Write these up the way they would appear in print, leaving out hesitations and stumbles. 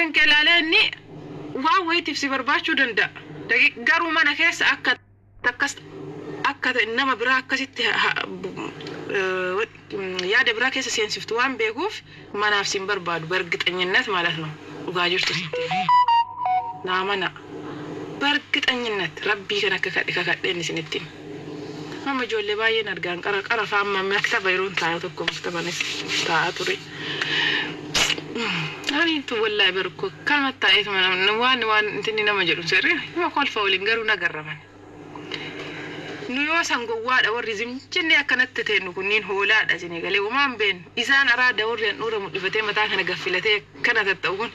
Kan kee ilaalee inni waan wayitiif si barbaachuu danda'a. Garuu mana keessa akka akkas akka nama biraa akkasitti yaada biraa keessa seensiftu waan beekuuf manaaf sin barbaadu በእርግጠኝነት ማለት ነው። Dhugaa jirtu sitti naa mana በእርግጠኝነት rabbii kan akka kadhe kakadheen isinitti hima. Amma ijoollee baay'een argaan qara qara faama maktaba yeroon taa'u tokko maktabanis taa'aa ture. Aniitu wallaahi barko kanuma taa'eetuma waan waan intinni nama jedhu sirrii nama kolfa waliin garuu nagarraman. Nu yoo san gowwaadha warri zim jennee akkanatti teennu kunniin hoolaadha isinii galee homaan beenu. Isaan araada warri handhuura mul'ifatee mataa kana gaffilatee akkana tatta'u kun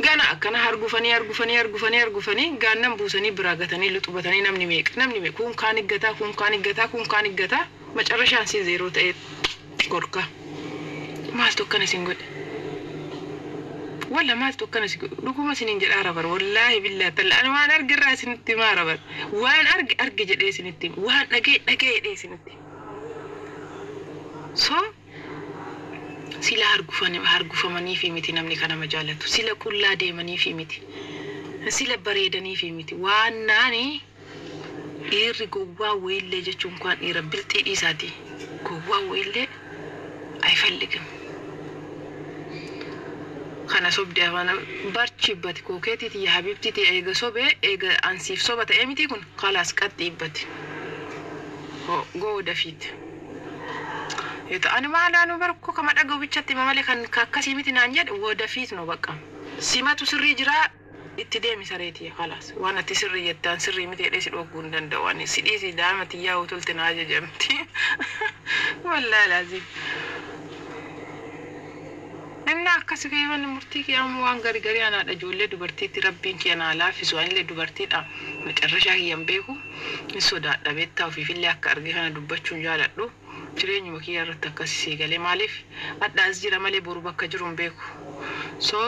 gana akkana hargufanii hargufanii hargufanii hargufanii gaannan buusanii biraa gatanii luxubatanii namni meeqa namni meeqa kun kaan iggataa kun kaan iggataa kun kaan iggataa macarrashaan si zeeroo ta'ee gorka. Maaltu akkana isin godhe? Walla maaltu akkana isin godhe? Dhuguma isiniin jedhaa rabar wallaahi billaahi talla ani waan arge irraa isinitti himaa rabar waan arge arge jedhee isinitti hima waan dhagee dhagee jedhee isinitti hima. So sila hargufamaniifi miti namni kan nama jaalatu sila qullaa deemaniifi miti sila bareedaniifi miti waan naani dhiirri gowwaa wayiillee jechuun kan dhiira bilxii dhiisaati gowwaa wayiillee አይፈልግም. Kana sobde afaan barchiibbati kookeetiiti yaa habibtiiti eega sobee eega ansiif soba ta'ee miti kun kalaas qaxxiibbati. Goo dafiit. Ani maalaanuu barkoo kama dhaga'u bichatti hima malee kan akkasii miti naan jedhe ወደፊት ነው በቃ. Simatu sirrii jiraa itti deemi sareetii kalaas waan ati sirrii jettaan sirrii miti jedhee si dhogguu hin danda'u ani si dhiisi daa'ima tiyyaa utulte naa ajajamti. Wallaahi laazim. Inni akkas keewwan murtii kiyyamu waan gari garii anaadha ijoollee dubartiitti rabbiin kiyya naa laaffisu anillee dubartiidha macarrashaa kiyyan beeku hin sodaadha beektaa ofiifillee akka arge kana dubbachuun jaaladhu jireenyuma kiyya irratti akkas sii galee maaliif hadha as jira malee boru bakka jiru hin beeku so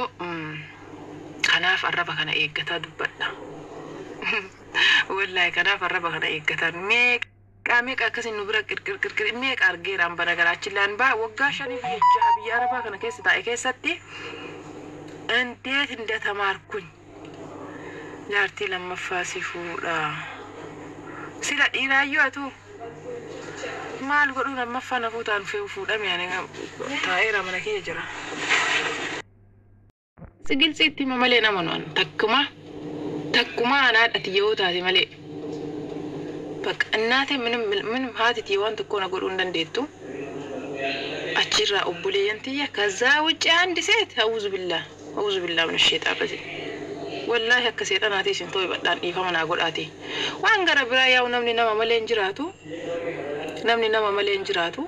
kanaaf arraba kana eeggataa dubbadha wallaahi kanaaf arraba kana eeggataa meeqa meeqa akkasin nu bira qirqir qirqir meeqa argeeraan bara garaachillaan baa waggaa 5 fi 6 biyya arabaa kana keessa taa'e keessatti እንዴት እንደተማርኩኝ jaartii lammaffaa si fuudha sila dhiiraayyuu atu maal godhuu lammaffaa na fuutaan fuudhame ani taa'eera mana kiyya jira. Sigilsiitti hima malee nama nu'an takkuma takkuma anaadhati yoo taate malee bakka እናቴ ምንም ምንም haati waan tokko na godhuu hin dandeettu. Achirraa obboleeyyan tiyya ከዛ ውጭ አንድ ሴት አውዙ ቢላህ አውዙ ቢላህ ምን ሸይጣን ረጂም wallaahi akka seexanaati isin too'i badhaan dhiifama naa godhaati waan gara biraa yaa'u namni nama malee hin jiraatu namni nama malee hin jiraatu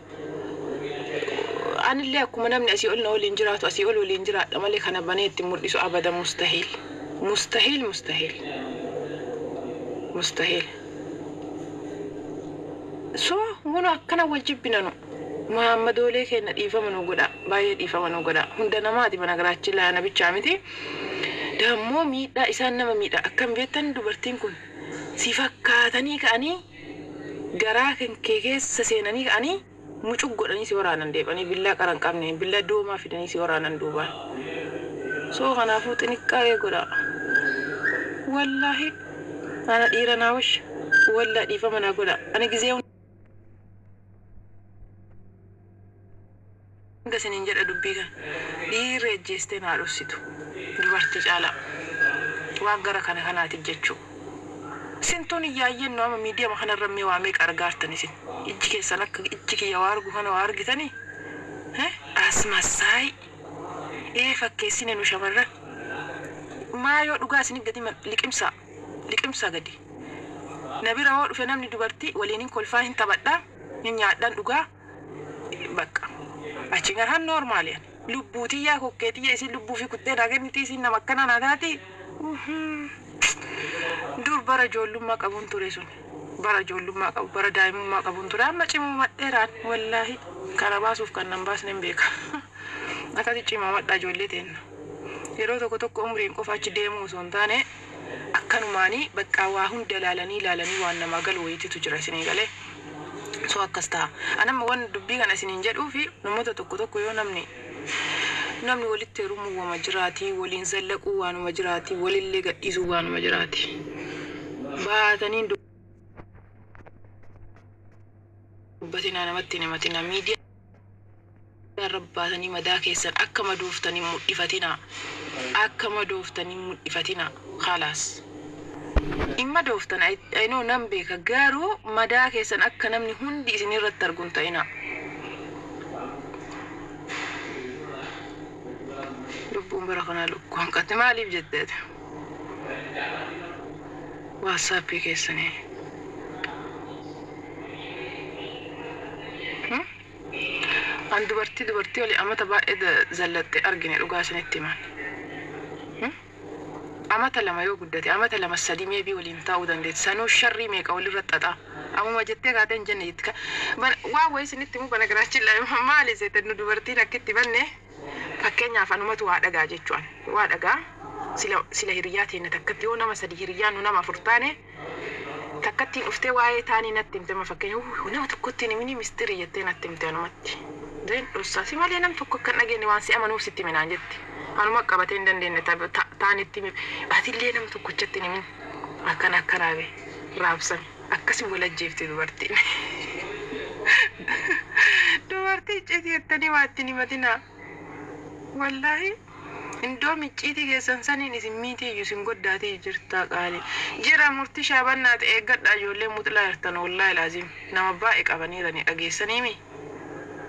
anillee akkuma namni asii ol na waliin jiraatu asii ol waliin jiraadha malee kana banee itti mul'isu abada مستحيل مستحيل مستحيل مستحيل. So kun akkana wal jibbinanu muhammadoolee keenya dhiifama nu godha baay'ee dhiifama nu godha hunda namaati mana garaachi laana bichaa miti dammoo miidhaa isaan nama miidha akkam beektan dubartiin kun si fakkaatanii ka'anii garaa kan kee keessa seenanii ka'anii mucuq godhanii si waraanan deebanii billaa qara hin qabne billaa doomaa fidanii si waraanan duubaan. So kanaafuu ጥንቃቄ godha. Wallaahi ana dhiira naa wash wallaa dhiifama naa godha ani gizee hunda isiniin jedha dubbii kana dhiirri ejjeestee naa dhossitu dubartii caalaa waan gara kana kanaatiif jechuu. Sintuun iyyaayyeen nu amma miidiyaa kanarra mee waa meeqa argaartan isin ijji keessan akka ijji kiyya waa argu kana waa argitanii asmassaay ee fakkeessine nu shamarran maa yoo dhugaa isinif gadi liqimsaa liqimsaa gadi na bira hoo dhufe namni dubartii waliin hin kolfaa hin taphadhaa hin nyaadhaan dhugaa bakka achi garhaan normal lubbuutiyyaa kokkeetiyya isin lubbuu fi kuttee naa kenniti isin nama akkanaa naa taati. Dur bara ijoollummaa qabuun ture sun bara ijoollummaa qabu bara daa'imummaa qabuun ture amma cimuu madheeraan wallaahi kana baasuuf kan nan baasne hin beeka akkasi cimaa madhaa ijoollee teenna yeroo tokko tokko umriin qofa achi deemuu osoo hin taane akkanumaanii bakka waa hunda ilaalanii ilaalanii waan namaa galu wayiititu jira isinii galee. So akkas ta'a anamma waan dubbii kana isiniin jedhuu fi namoota tokko tokko yoo namni Namni walitti heerumuu wama jiraati, waliin zallaquu waanuma jiraati, walillee gadhiisuu waanuma jiraati. Baatanii hin dubbatinaa, namatti hin himatinaa. Miidiyaa irra baatanii madaa keessan akka madooftanii mul'ifatinaa. Akka madooftanii mul'ifatinaa. Khalaas. Hin madooftan, I know, nan beeka, garuu madaa keessan akka namni hundi isin irratti argu hin ta'inaa. Lubbuun bara kanaa lukkuu hanqatte maaliif jetteeti? WhatsAppii keessanii. An dubartii olii amata baay'ee zallatte argine, dhugaa isinitti himan. Amata 2 yoo guddate, amata 2 3 maybe waliin taa'uu dandeetti. Sanuu sharrii meeqa walirra xaxaa. Amuma jettee kaatee hin jenne jetti. Waa wayii isinitti himuu kana garaachi maali seete, nu dubartiin akkitti banne, fakkeenyaaf anumatu waa dhagaa jechuun waa dhagaa sila hiriyaa teenya takkatti, yoo nama sadi hiriyaa nu nama afur taane, takkattiin dhuftee waa'ee taanii natti himte. Ma fakkeenya nama tokkotti hin himini mistirii jettee natti himte anumatti. Then dhossaa si malee nam tokko akka hin dhageenye waan si amanuuf sitti himinaan jetti. Anuma qabatee hin dandeenye taanitti himi. Atillee nama tokkochatti hin himin. Akkana akkanaa be raabsame. Akkasi wal ajjeefte dubartiin. Dubartii icciitii jettanii waa ittiin himatinaa. Wallaahi indoo micciitii keessan saniin isin miitii iyyuu isin goddaatii jirtaa qaali. Jira murtii shaabannaati, eeggadhaa ijoollee muxlaa jirtan, wallaahi laazim nama baay'ee qabaniirani dhageessaniimi.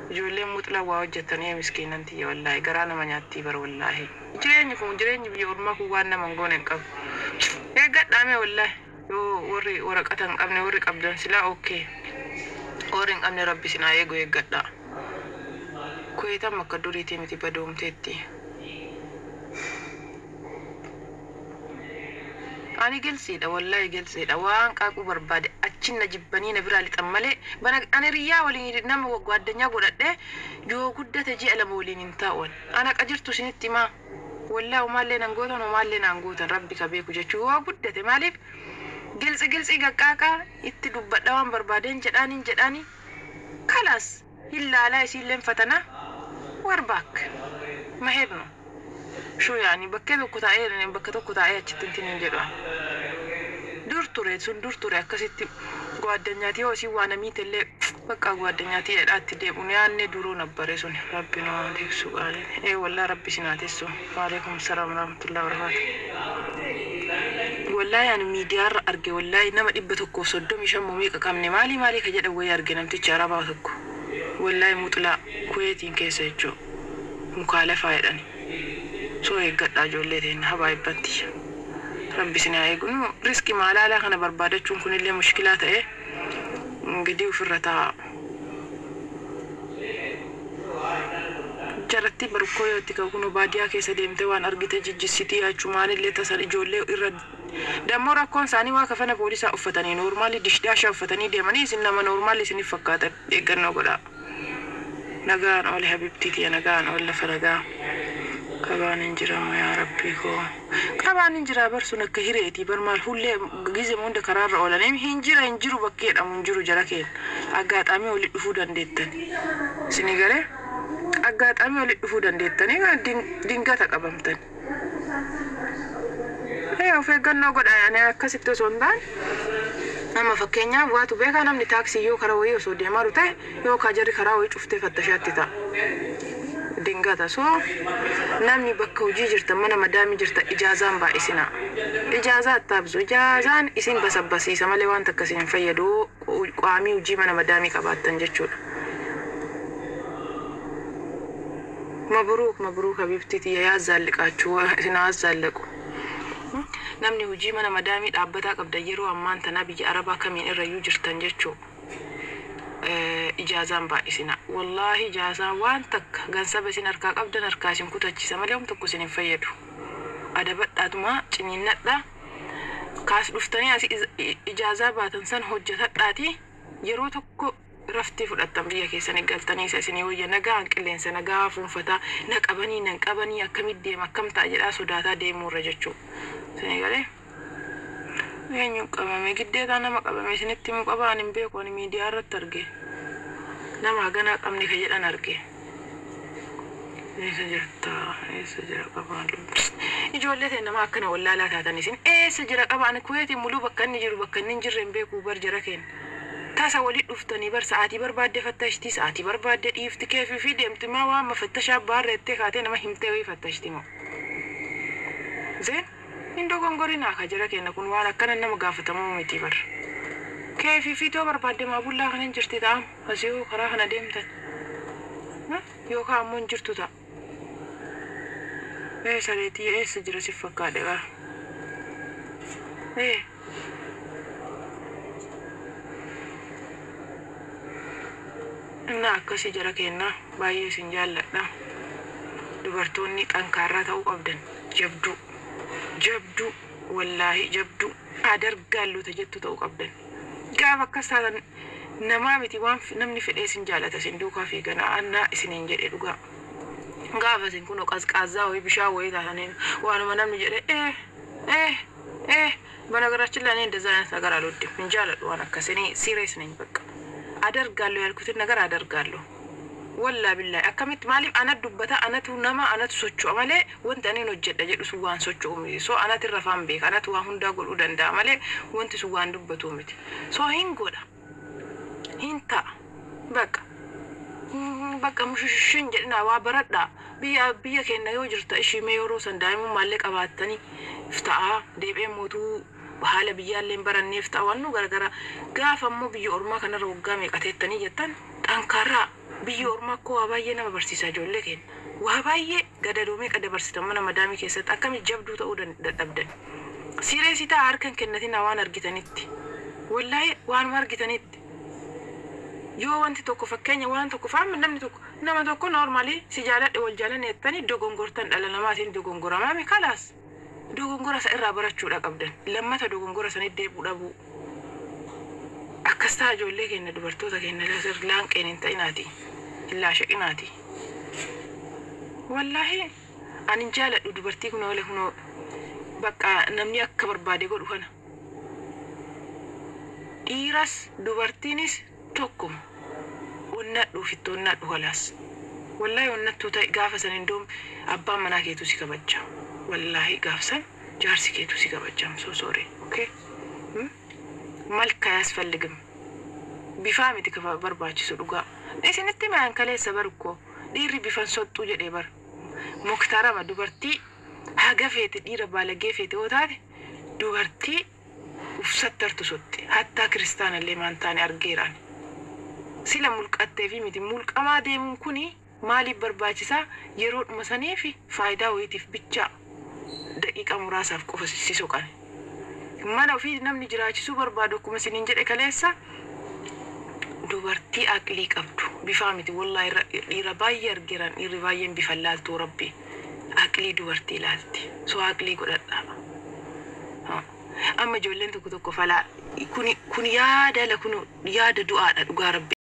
Ijoolleen muxlaa waa hojjetanii miskiinan tiyya, wallaahi garaa nama nyaattii bara wallaahi. Jireenyi kun, jireenyi biyya ormaa kun waan nama hin goone hin qabu. Eeggadhaa mee wallaahi, yoo warri waraqata hin qabne, warri qabdan silaa okay. Warri hin qabne rabbi isin haa eegu, eeggadhaa. Kuweetam akka duriitii miti, badoomteetti. Ani gelsiidha, wallaahi gelsiidha. Waan qaaquu barbaade achin na jibbanii na biraa lixan malee bana ani riyyaa waliin nama gwaaddanyaa godhadhe yoo guddate ji'a 2 waliin hin taa'uan. Ana qajirtu isinitti himaa. Wallaahi homaallee nan gootan, homaallee naan gootan, rabbi ka beeku jechuu, yoo guddate maaliif giltsi giltsii gaqqaaqaa itti dubbadha, waan barbaadeen jedhaaniin jedhaanii kalaas hin laalaa, isiilleen fatana warbaak maherno shuu yaani bakkee tokko taa'ee, bakka tokko taa'ee achitti intin hin jedhu. Dur ture sun, dur ture akkasitti gwaaddanyaati yoo isin waa namiitellee bakka gwaaddanyaati jedhaatti deemuun yaanne duruu nabbare sun. Rabbi nu haa tiksu qaaliin. Ee wallaa, rabbi isin haa tiksu. Waalaikum salaam warahmatullahi wabarakatuh. Wallaahi ani miidiyaarra arge, wallaahi nama 135 moo meeqa qabne, maalii maalii ka jedhan wayii arge, namtichi arabaa tokko, wallaahi muxlaa Kuweetiin keessa jechuu mukaalafaa jedhani. Soo eeggadhaa ijoollee teenna, habaa ebbantiyya, rabbi isin haa eegu. Nu riski maalaalaa kana barbaadachuun kunillee mushkilaa ta'e gidii ofirra taa'a. Jarattii barukkoo yoo itti ka'u kunoo baadiyaa keessa deemtee waan argite jijjissitii achumaanillee tasan ijoollee irra dammoo rakkoon isaanii waa kafana poolisaa uffatanii normally dishdaashaa uffatanii deemanii isin nama normally isiniif fakkaatan, eeggannoo godhaa. Nagaan oole habibtii tiyya, nagaan oole, lafa nagaa qabaan hin jiramu, yaa rabbii koo qabaan hin jiraa bar sun akka hireetii bar maal hullee gizema hunda karaarra oolanii hin jira, hin jiru, bakkee jedhamu hin jiru. Jara keen aggaaxaamii walitti dhufuu dandeettan isinii galee, aggaaxaamii walitti dhufuu dandeettanii dingata qabamtan. Ee, of eeggannoo godhaa. Yaani akkasitti osoo hin taane, amma fakkeenyaaf waatu beekaa, namni taaksii yoo karaa wayii osoo deemaa jiru ta'e, yookaan jarri karaa wayii cuftee fattashaatti ta'a. Dingata so namni bakka hojii jirtan, mana madaamii jirtan, ijaazaan baay'isinaa. Ijaazaa attaabsu, ijaazaan isin basabbasiisa malee waan takka isin hin fayyadu, qaamii hojii mana madaamii qabaattan jechuudha. Mabruuk mabruuk habibtii tiyya, yaa zaalliqaachuu isin haa zaallaqu. Namni hojii mana madaamii dhaabbataa qabdan yeroo ammaan tanaa biyya arabaa kamiin irrayyuu jirtan jechuu, ijaazaan baay'isina. Wallaahi ijaazaan waan takka gansaba isin harkaa qabdan harkaa isin kutachiisa malee hom tokko isin hin fayyadu. Adabadhaatuma ciniinnadha. Kaas dhuftanii asii ijaazaa baatan san hojjetadhaati yeroo tokko raftii fudhattan biyya keessanii galtanii isa isinii wayya, nagaan qilleensa nagaa fuunfataa, na qabanii nan qabanii akkamitti deema, akkam ta'a jedhaa sodaataa deemuurra jechuu. Isinii galee? Eenyu qabame? Giddeetaa nama qabame isinitti himuu qaba, ani hin beeku, ani miidiyaa irratti arge. Nama haganaa qabne ka jedhan arge. Eessa jirta? Eessa jira qabaan? Ijoollee ta'e nama akkana wallaalaa taatan isin eessa jira qabaan? Kuweetiin muluu bakka inni jiru bakka inni hin jirre hin beeku bar jara keenya. Tasa walitti dhuftanii bar sa'aatii barbaadde fattashtii, sa'aatii barbaadde dhiifti, keefii fi deemti. Maa waan mafattashaa baarreettee kaatee nama himtee wayii fattashti moo? Zeen hin dogongorinaa ka jara keenya, kun waan akkana nama gaafatamuu miti bar. Keefii fi too barbaadde maa bullaa kana hin jirti ta'am asii hoo karaa kana deemtan yookaan ammoo hin jirtu ta'a. Ee sareetii, eessa jira si fakkaadhe bara? Ee innaa akkasii jara kennaa, baay'ee isin jaalladha. Dubartoonni xankaarraa ta'uu qabdan, jabduu jabduu, wallaahi jabduu adargaallota jettu ta'uu qabdan. Gaafa akkas taatan namaa miti waan namni fedhee isin jaalata, isin duukaa fiigana annaa isiniin jedhe dhugaa. Gaafa isin kunoo qazqaazzaa wayii bishaan wayii taataniin waanuma namni jedhe ee ee ee. በነገራችን ላይ እኔ እንደዛ አይነት ነገር አልወድም፣ እንጂ አለዱ ዋን አካስ እኔ ሲሪየስ ነኝ። በቃ አደርጋለሁ ያልኩትን ነገር አደርጋለሁ። ወላ billahi akkamitti maaliif ana dubbata, anatu nama anatu socho'a malee wanti ani hojjedha jedhu sun waan socho'u miti. So anatu irra faan beeka, anatu waa hundaa godhuu danda'a malee wanti sun waan dubbatu miti. So hin godha, hin ta'a, bakka bakka mushushin jedhina waa baradhaa. Biyya keenya yoo jirta ishii mee yeroo san daa'imummaallee qabaattanii ta'aa deebi'ee mootuu haala biyyaallee hin baranneef ta'a waan nu gargara. Gaafa immoo biyya ormaa kanarra waggaa meeqa teettanii jettan xankaarraa. Biyya ormaa akkoo waa baay'ee nama barsiisa ijoollee keenya. Waa baay'ee gadadoo meeqa dabarsitan mana madaamii keessatti, akkami jabduu ta'uu dadhabdan? Serious ta'a, harka hin kennatina waan argitanitti. Wallaahi waanuma argitanitti. Yoo wanti tokko, fakkeenya waan tokko faama, namni tokko nama tokko normally si jaaladhe, wal jaalanne jettanii dogongortan, dhala namaatiin dogongoramaame, kalaas dogongora isa irraa barachuudha qabdan, lammata dogongora sanitti deebi'uu dhabuu. Akkas ta'a ijoollee keenya, dubartoota keenya, laanqeen hin ta'inaati, hin laashaqinaati. Wallaahi ani hin jaaladhu dubartii kun oole kunoo bakka namni akka barbaade godhu kana. Dhiiras dubartiinis tokkuma. Onnadhu, ofitti onnadhu, kalaas. Wallaahi onnattuu ta'e gaafa san indoom abbaan manaa keetu si kabaja. Wallaahi gaafa san jaarsi keetu si kabaja. I'm so sorry. Okay? መልክ አያስፈልግም። Bifaa miti ka barbaachisu dhugaa. Isinitti maan kaleessa bar ikkoo dhiirri bifan soxxuu jedhee bar. Muktarama dubartii haga feete dhiira baalagee feete yoo taate dubartii ufsattartu sotti. Hattaa kiristaanallee maan taane argeeraan. Sila mulqattee fi miti mulqamaa deemuun kuni maaliif barbaachisaa? Yeroodhuma sanii fi faayidaa wayiitiif bichaa daqiiqa muraasaaf qofa si soqan. Mana ofii namni jiraachisuu barbaadu akkuma isiniin jedhe kaleessa dubartii aqlii qabdu, bifaa miti. Wallaahi dhiira baay'ee argeeran, dhiirri baay'een bifa laaltuu, rabbi aqlii dubartii laalti. So aqlii godhadhaa. Amma ijoolleen tokko tokko falaa kun yaada la kun yaada du'aadha dhugaa rabbi.